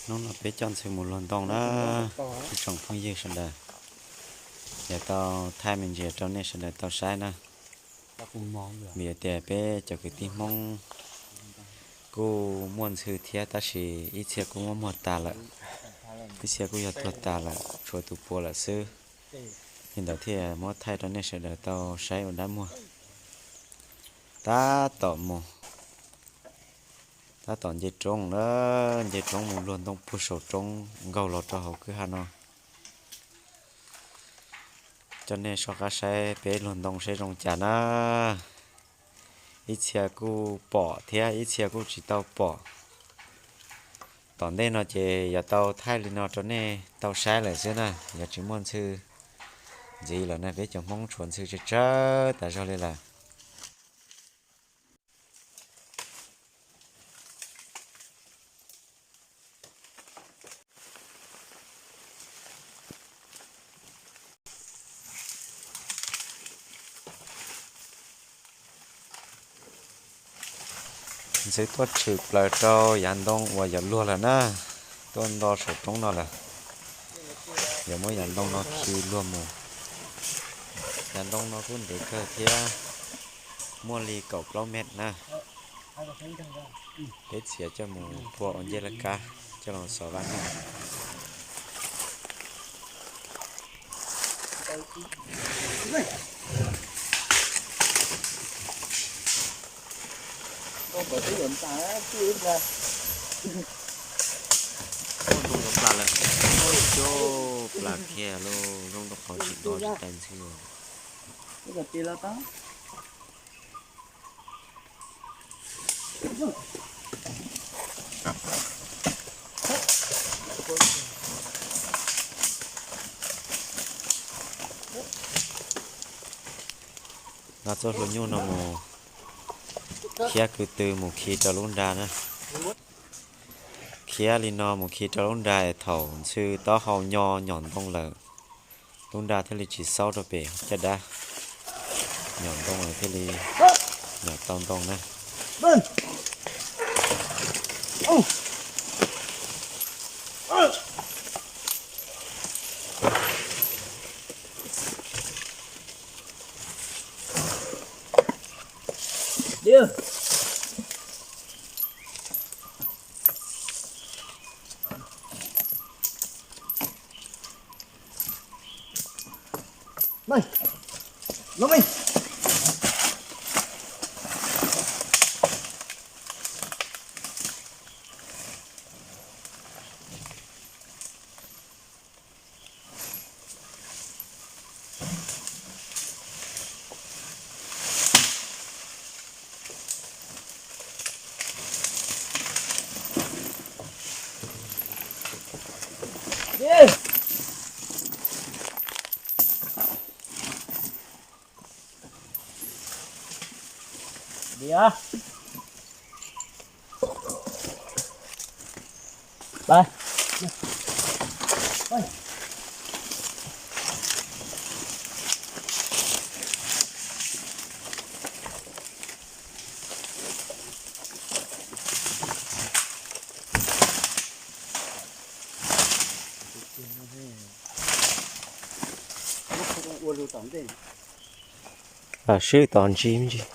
Hnub no peb coj ntxhw mus luag ntoo na, ib tsoom phooj ywg sawv daws. Yog tau thaij me ntsis rau nej sawv daws tau saib na. Vim tias peb cov kwv tij Hmoob kuj muaj ntxhw thiab tab sis ib txhia kuj muab muag tas lawm, ib txhia kuj yog tuag tas lawm, tshuav tus puav lawm xwb. Li ntawd thiaj muab thaij rau nej sawv daws tau saib ua dab muag. Tab tom mus, tab tom nce roob na, nce roob mus luag ntoo puag saum roob nkaug los rau hauv kwj ha no. Coj nej soj qab saib peb luag ntoo saib zoo cas na. Ib txhia kuj pom thiab ib txhia kuj tsis tau pom. Tom ntej no ces yuav tau thaij li no rau nej tau saib lawm xwb na, yuav tsis muaj ntxhw ntxiv lawm na, peb cov Hmoob tshuav ntxhw tsawg tsawg tas zog li lawm. Ntxhw tuaj tshwm plaws rau yav ntoo uas yuav luag lawm na, tuaj nto saum roob no lawm. Yuav muab yav ntoo no khi luag mus. Yav ntoo no kuj ntev kawg thiab, muaj li kaum plaub mev na. Peb txiav coj mus phua ua ncej laj kab coj los xov vaj na. Ntoo plas lawm, coj plas kiag lauj, zoo rau qhov tsis nto tsis tau ntxhw. Nqa txoj hlua nyuj no mus khiab kwv tw mus khi rau lub nra na. Khiab li no mus khi rau lub nra es thaum ntxhw taub hau nyo nyom ntoo lawm, lub nra thiaj li tsis xaub rau pem caj dab. Nyom ntoo lawm thiaj li nyom tau ntoo na. Ua lug tom ntej. Lam swb tos ntsis me ntsis.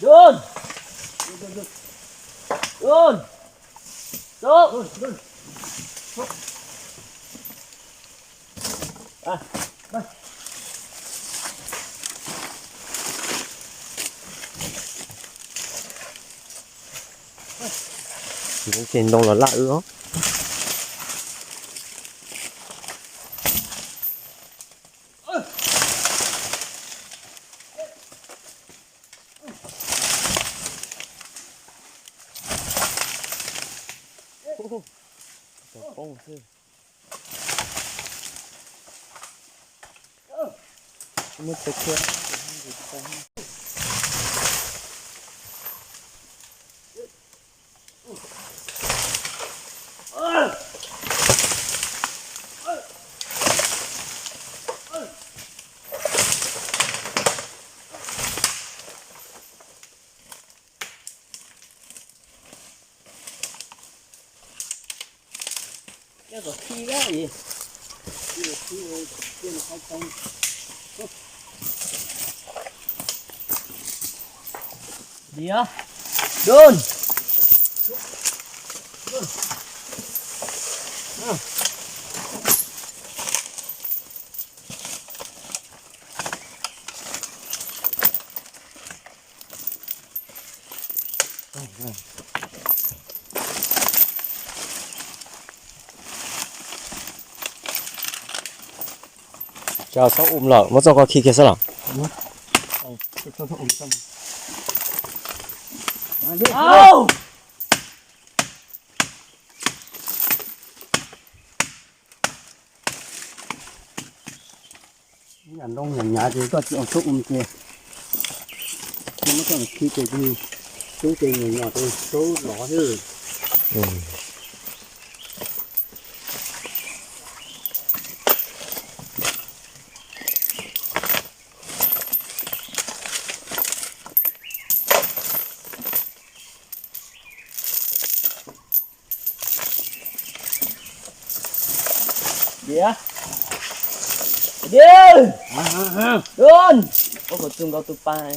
Yun! Yun! Yun! Ntoo ces ntoo los laj wb os. Poob xwb. Muab tso kiag. Kom khi lawm. Dim. Dun. Tsaus txhob um lawm, muab txoj ko khi kiag xwb los. Au! Yam ntoo nyam nyav ces koj tsis ua txhob um ces, muab koj khi ces tub ces nyuam nyuam ces tub lov xwb. Diam, diam, dun. Ua kom txug nkaus tus pas.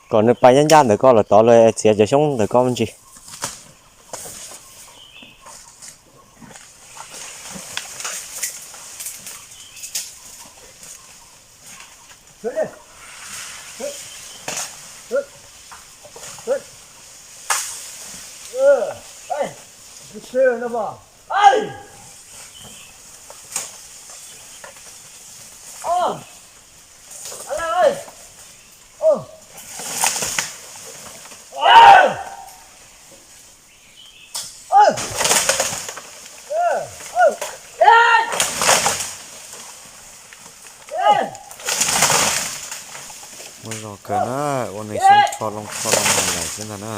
Kom nws pais ncaj ncaj ntawm koj los tod, los txiav cov xyoob ntawm koj me ntsis. Muaj zog kawg na, ua neeg xyoob rho loo rho loo lawm xwb ntag na.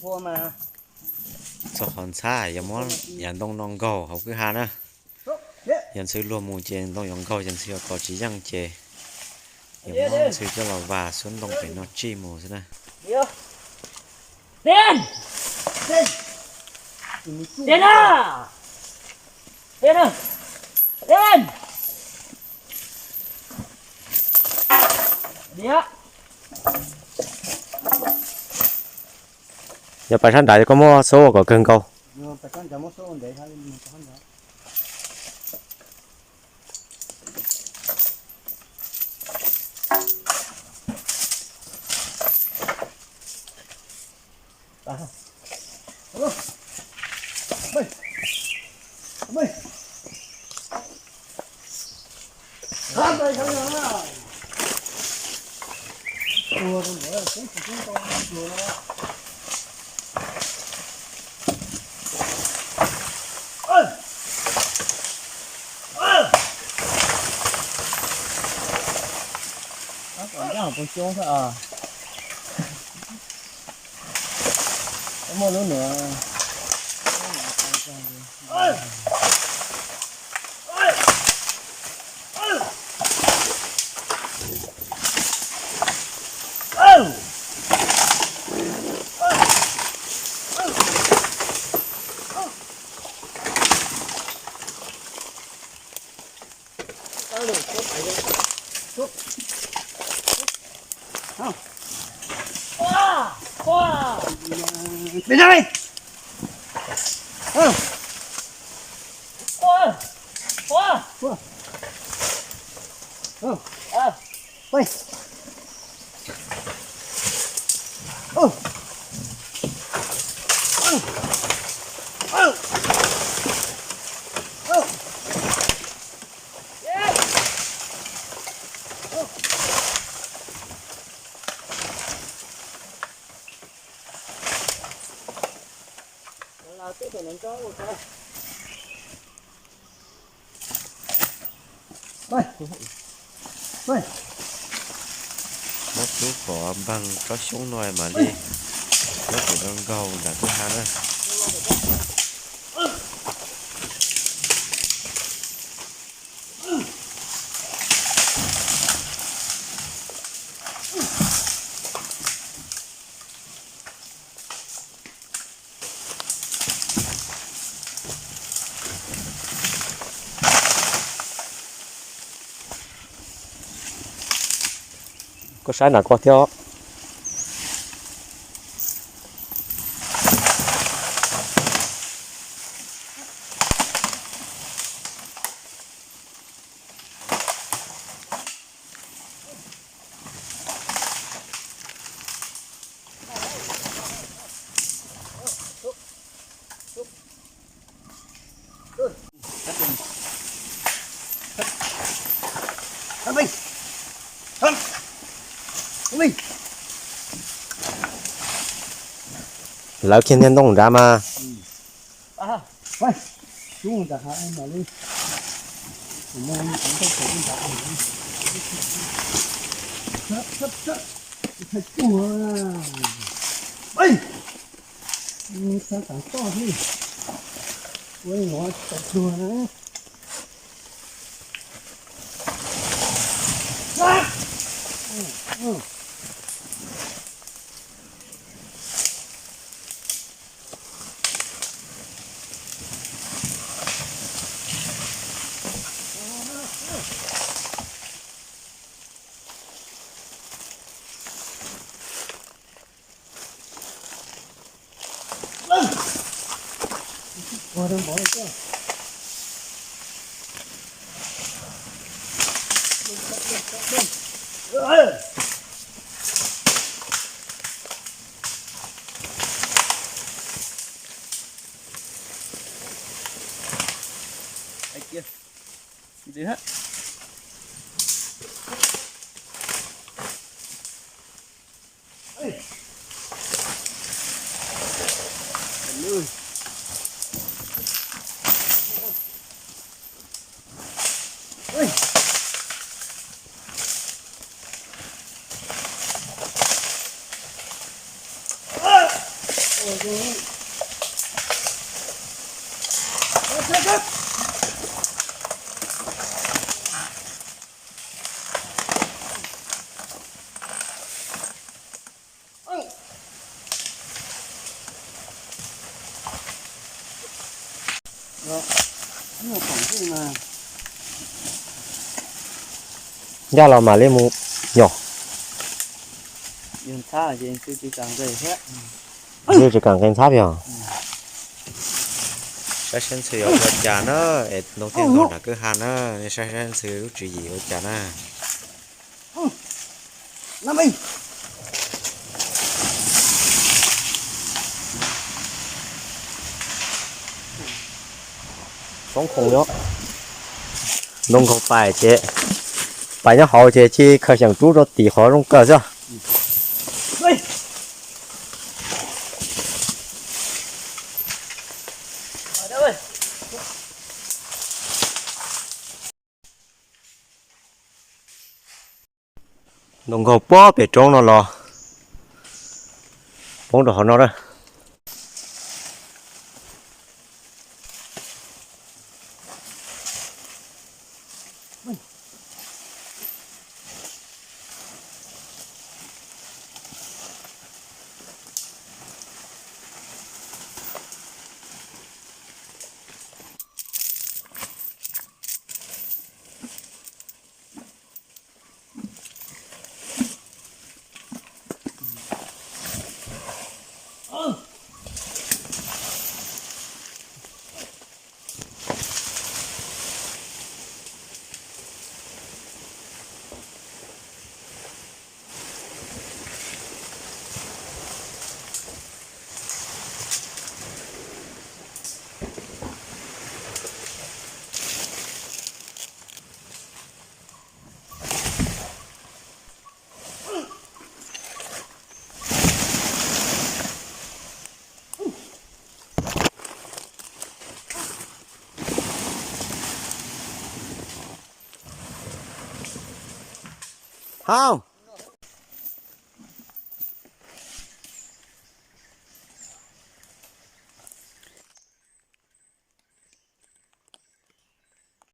Txog qhov ntxhab yuav muab yav ntoo no nkaug hauv kwj ha na. Yog ntxhw luag mus ces ntoo yuav nkaug, yog ntxhw yuav kov tsis yeej ces yuav muab ntxhw coj los vas xub ntoo pem no tsij mus xwb na. Yog pais sab nrad koj muab xub ua kom kawg nkaus. Muaj lub nua. Muab tub kom npag tsob xyoob no mam li muab tus nkaug nram kwj ha na. Koj saib nram ko thiab. Lawv kiag niag ntoo nrad mas. Ncaj los mam li mus nyom. Tsis kam nqe ntxhab yog. Saib seb ntxhw yuav ua cas na, es ntoo thiaj nkaug nram kwj ha na, nej saib seb ntxhw lub tswv yim ua cas na. Toob khoom, ntoo nkaug pais ces, pais nyob hauv ces cia li khaws xyeem rub rau tim qhov zoo kawg xwb. Ntoo nkaug puag pem roob no los poob rau hauv no na. Hauv.